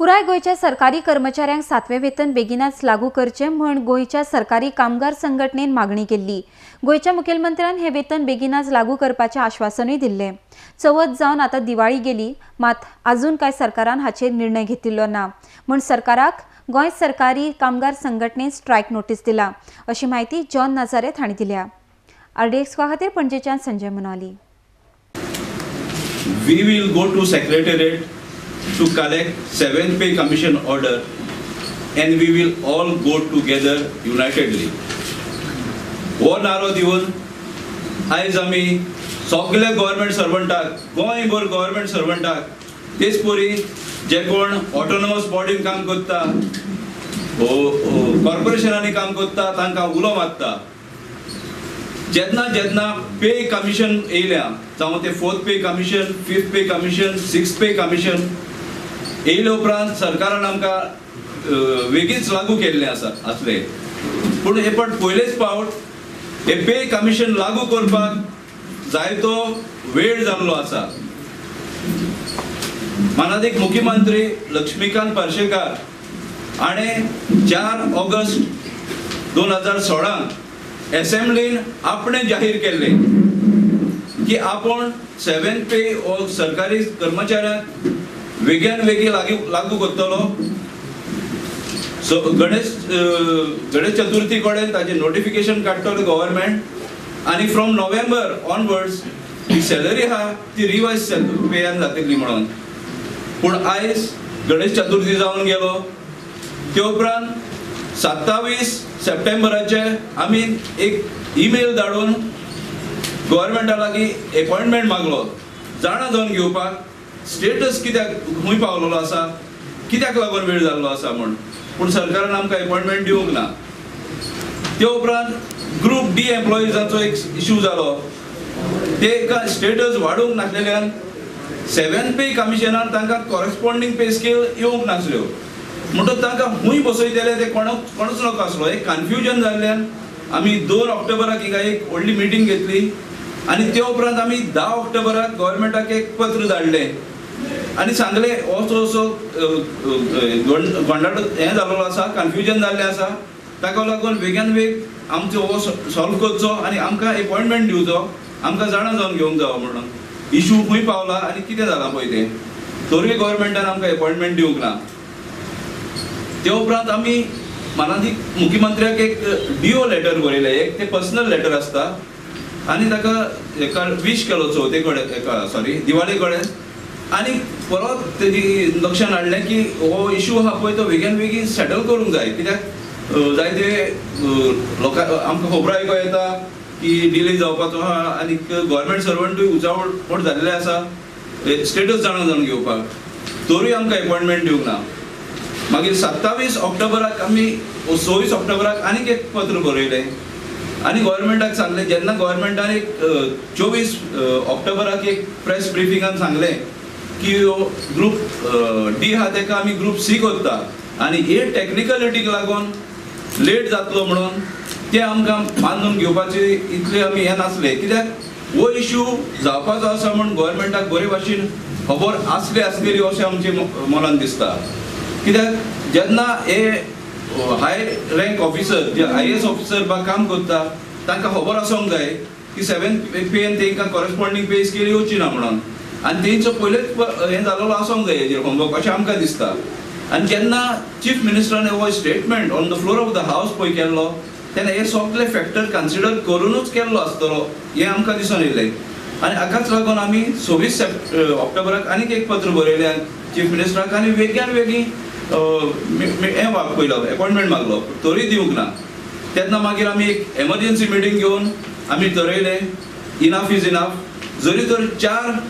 पुराय गोंयच्या सरकारी कर्मचाऱ्यांक सातवें वेतन बेगिनाच लागू करचें म्हूण गोंयच्या सरकारी कामगार संघटनेन मागणी केल्ली. गोंयच्या मुखेलमंत्र्यान हें वेतन बेगिनाच लागू करपाचें आश्वासनूय दिल्लें. चवथ जावन आतां दिवाळी गेली, मात अजून काय सरकारान हाचेर निर्णय घेतिल्लो ना म्हूण सरकाराक गोंय सरकारी कामगार संघटनेन स्ट्रायक नोटीस दिला, अशी म्हायती जॉन नाझारेथ हांणी दिल्या. आरडीएक्स खातीर पणजेच्यान Sanjay Munali. We will go to Secretariat to collect 7th Pay Commission order and we will all go together unitedly. हो नारो दिवन आयज आमी सगल्या गव्हर्मेंट सर्वंटाक, गोंयभर गव्हर्मेंट सर्वंटाक, तेच परी जे कोण ऑटोनॉमस बॉडीन काम करता, कॉर्पोरेशनांनी काम करता, तांकां उलो मारता. जेन्ना जेन्ना पे कमिशन येयल्या, जावं ते fourth pay commission, fifth pay commission, sixth pay commission येयले उपरांत सरकारान आमकां वेगीच लागू केल्लें आसा आसलें. पूण हे पण पयलेच फावट हे पे कमिशन लागू करपाक जायतो वेळ जाल्लो आसा. मानादीक मुख्यमंत्री लक्ष्मीकांत पार्सेकार हाणें 4 ऑगस्ट 2016 एसेंब्लीन आपणे जाहीर केल्लें की आपूण 7th पे हो सरकारी कर्मचाऱ्यांक वेग्यान वेगीं लागू करतलो. सो गणेश गणेश चतुर्थी कडेन ताजें नोटिफिकेशन काडटलो गव्हर्मेंट आनी from November onwards he salary आहा ती रिवायज पेयान जातली म्हणून. पूण आयज गणेश चतुर्थी जावन गेलो, ते उपरांत 27 सप्टेंबराचे आमी एक ईमेल धाडून गव्हर्मेंटा लागीं एपॉयंटमेंट मागलो, जाणा जावन घेवपाक स्टेटस कित्याक खंय पावलेलो आसा, कित्याक लागून वेळ जाल्लो आसा म्हूण. पूण सरकारान आमकां एपॉयंटमेंट दिवंक ना. ते उपरांत ग्रूप डी एम्प्लॉइजाचो एक इशू जालो, ते स्टेटस वाडोवंक नासलेल्यान 7th पे कमिशनान तांकां कॉरेस्पॉन्डींग पे स्केल येवंक नासल्यो, म्हणटच तांकां खूंय बसयतले ते कोणूच नको आसलो. एक कन्फ्युजन जाल्ल्यान आमी 2 ऑक्टोबराक हिंगा एक व्हडली मिटींग घेतली आनी ते उपरांत आमी 10 ऑक्टोबराक गव्हर्मेंटाक एक पत्र धाडलें आनी सांगलें असो असो गोंडाळ हें जाल्लो आसा, कन्फ्युजन जाल्लें आसा, ताका लागून वेगान वेग आमचो हो सॉल्व करचो आनी आमकां एपॉयंटमेंट दिवचो, आमकां जाणा जावन घेवंक जावो म्हणून इशू खंय पावला आनी कितें जालां पळय तें. तरूय गव्हर्मेंटान आमकां एपॉयंटमेंट दिवंक ना. ते उपरांत आमी मानादीक मुख्यमंत्र्याक एक do letter बरयलें, एक तें पर्सनल लेटर आसता आनी ताका हेका वीश केलो चवथे कडेन, सॉरी दिवाळे कडेन, आनी परत तेजी लक्षान हाडलें की हो इशू आहा पळय तो वेगीन वेगीन सेटल करूंक जाय, कित्याक जायते लोकां आमकां खबर आयको येता की डिले जावपाचो आहा आनी गव्हर्मेंट सर्वंटूय उचावट जाल्ले आसा स्टेटस जाणा जावन घेवपाक, तरूय आमकां एपॉयंटमेंट दिवंक ना. मागीर 27 ऑक्टोबराक आमी 26 ऑक्टोबराक आनीक एक पत्र बरयलें आनी गव्हर्मेंटाक सांगलें. जेन्ना गव्हर्मेंटान एक 24 ऑक्टोबराक एक प्रेस ब्रिफिंगान सांगलें की हो ग्रूप डी आहा तेका आमी ग्रूप सी करता आनी हे टॅक्निकलिटीक लागून लेट जातलो म्हणून ते आमकां बांदून घेवपाचे इतले आमी हें नासले, कित्याक हो इशू जावपाचो आसा म्हूण गव्हर्मेंटाक बरे भाशेन खबर आसली आसलेली अशें आमचें मनान दिसता. कित्याक जेन्ना हे हाय रँक ऑफिसर जे IAS officer बा काम करता तांकां खबर आसूंक जाय की 7th पेन तांकां कॉरेस्पॉन्डींग पे स्केल येवची ना म्हणून, आनी तेंचो पयलेच हें जाल्लो आसूंक जाय हेजेर होमवर्क अशें आमकां दिसता. आनी जेन्ना चीफ मिनिस्टरान हो statement on the floor of the house पळय केल्लो तेन्ना हे सगळे फॅक्टर कन्सिडर करुनूच केल्लो आसतलो हें आमकां दिसून येयलें. आनी हाकाच लागून आमी 26 ऑक्टोबराक आनीक एक पत्र बरयलें चीफ मिनिस्टराक आनी वेग्यान वेगीं हें पयलो एपॉयंटमेंट मागलो, तरूय दिवंक ना. तेन्ना मागीर आमी एक एमर्जन्सी मिटींग घेवन आमी ठरयलें इनाफ is enough. जरी तर 4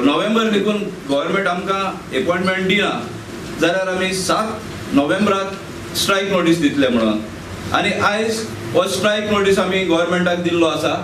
नोव्हेंबर देखून गव्हर्मेंट आमकां एपॉयंटमेंट दिना जाल्यार आमी 7 नोव्हेंबराक स्ट्रायक नोटीस दितले म्हणून, आनी आयज हो स्ट्रायक नोटीस आमी गव्हर्मेंटाक दिल्लो आसा.